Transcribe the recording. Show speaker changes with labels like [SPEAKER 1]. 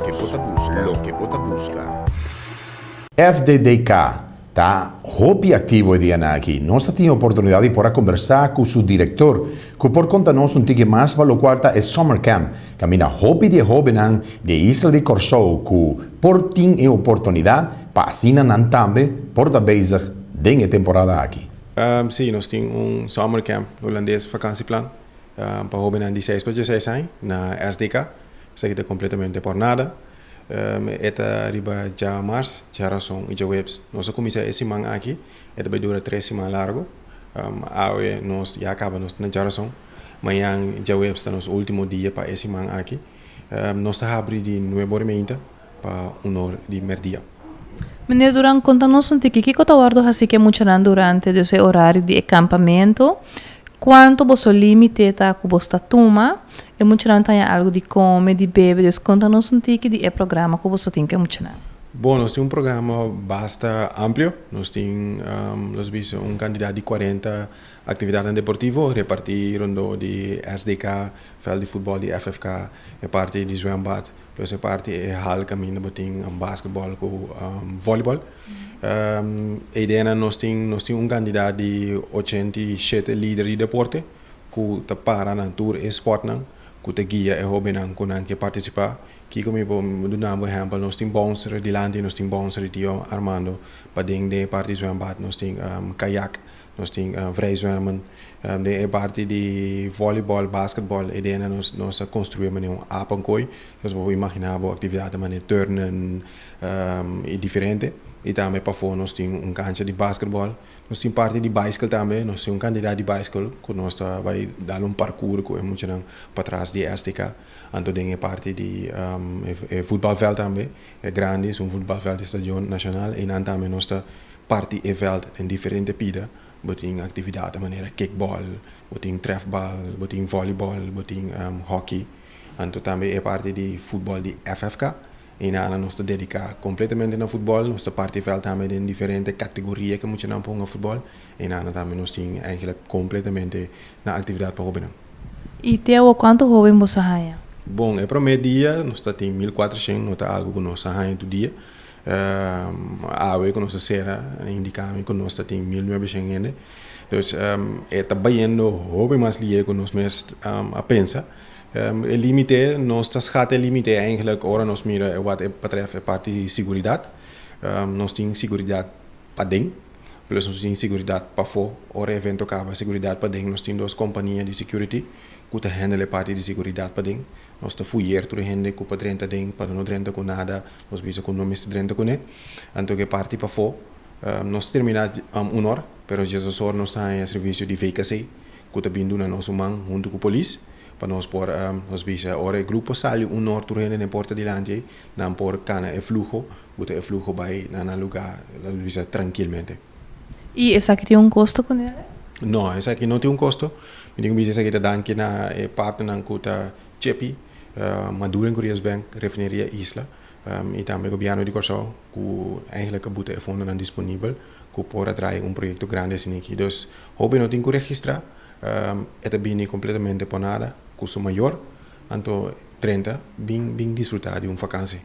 [SPEAKER 1] Loke bo ta buska. Loke bo ta buska.
[SPEAKER 2] FDDK ta hopi aktivo e dianan aki. Nos ta tin oportunidat di por a kombersá ku su direktor, ku por konta nos un tiki mas pa lokual ta e Summer Camp, kaminda hopi di e hóbennan di e isla di Kòrsou ku por tin e oportunidat pa asina nan tambe por ta bezig den e temporada aki.
[SPEAKER 3] Sí, nos tin un Summer Camp, Hulandes vakansieplan, pa hóbennan di seis pa dieseis aña na SDK. Esaki ta kompletamente por nada. E ta riba djamars, djarason i djaweps. Nos a kuminsá e siman aki, e ta bai dura tres siman largu. Awe nos ya kaba nos na djarason. Mañan djaweps ta nos último dia pa e siman aki. Nos ta habri di nuebe ora i meinta pa un or di mèrdia.
[SPEAKER 4] Meneer Duran, konta nos un tiki, kiko ta wòrdu hasi ku e muchanan durante dus e orario di e kampamentu? Kuantu boso límite ta ku bos ta tuma? E muchanan ta haña algu di kome, di bebe, dus konta nos un tiki di e programa ku boso tin ku e muchanan.
[SPEAKER 3] Bon, nos tin un programa basta amplio. Nos tin, los bisa, un kantidat di 40 aktividatnan deportivo repartí rondó di SDK, vèlt di futbòl di FFK, e parti di zwembad, plus e parti e hal kaminda bo tin basketbòl ku vòlibòl. E ideanan nos tin, nos tin un kantidat di 87 lider di deporte ku ta para na tur e spòtnan ku ta guia e hóbennan ku nan ke partisipá. Kiko mi por duna bo ehèmpel, nos tin bouncer dilanti, nos tin bouncer di Tio Armando paden den e parti di zwembad, nos tin kayak, nos tin vrijzwemmen. Den e parti di vòlibòl, basketbòl, e ideanan nos nos a konstruí manera un apenkooi. Nos bo por imaginá bo aktividatnan manera turnen i diferente. I tambe pafó nos tin un kancha di basketbòl. Nos tin parti di baiskel tambe, nos tin un kantidat di baiskel ku nos ta bai dal un parkour ku e muchanan patras di STK. Anto den e parti di e futbalvèlt tambe, e grandi, es un futbalvèlt di stadion nashonal, einan tambe nos ta parti e vèlt den diferente pida. Bo tin aktividatnan manera kickball, bo tin trèfbal, bo tin vòlibòl, bo tin hòki. Anto tambe e parti di futbòl di FFK. Einan nos ta dediká kompletamente na futbòl. Nos ta parti vèlt tambe den diferente kategoria ku muchanan por hunga futbòl. Einan tambe nos tin eigenlijk kompletamente na aktividat pa hóbennan.
[SPEAKER 4] I te awo kuantu hóben boso a haña?
[SPEAKER 3] Bon, e promé dia nos ta tin 1400, no ta algu ku nos a haña tur dia. Awe ku nos a sera a indiká mi ku nos ta tin 1900 hende. Dus e ta bayendo hopi mas lihe ku nos mes a pensa. E límite, nos ta schat e límite eigenlijk ora nos mira wat e betreft e parti di siguridat. Nos tin siguridat paden, plus nos tin siguridat pafó. Ora e evento kaba, siguridat paden, nos tin dos kompania di security ku ta handle e parti di siguridat paden. Nos ta fuyer tur e hende ku pa drenta aden, pa no drenta ku nada, nos bisa ku no mester drenta kuné. Anto ku e parti pafó, nos ta terminá un or, pero 12 or nos ta haña servisio di VKC ku ta bin duna nos un man huntu ku polis pa nos por, nos bisa ora e grupo sali un or tur hende den porta dilanti ei, nan por kana e fluho, buta e fluho bai na nan lugá, nos bisa trankilmente.
[SPEAKER 4] I esaki tin un kosto kuné?
[SPEAKER 3] No, esaki no tin un kosto. Mi tin ku bisa esaki ta danki na e partnernan ku ta Chepi, Maduro en Curios Bank, Refineria Isla i tambe Gobièrnu di Kòrsou ku eigenlijk a buta e fondonan disponibel ku por a trae un proyekto grandi asina aki. Dus hopi no tin ku registrá, e ta bini kompletamente por nada ku su mayor, anto 30 bin bin disfrutá di un fakansi.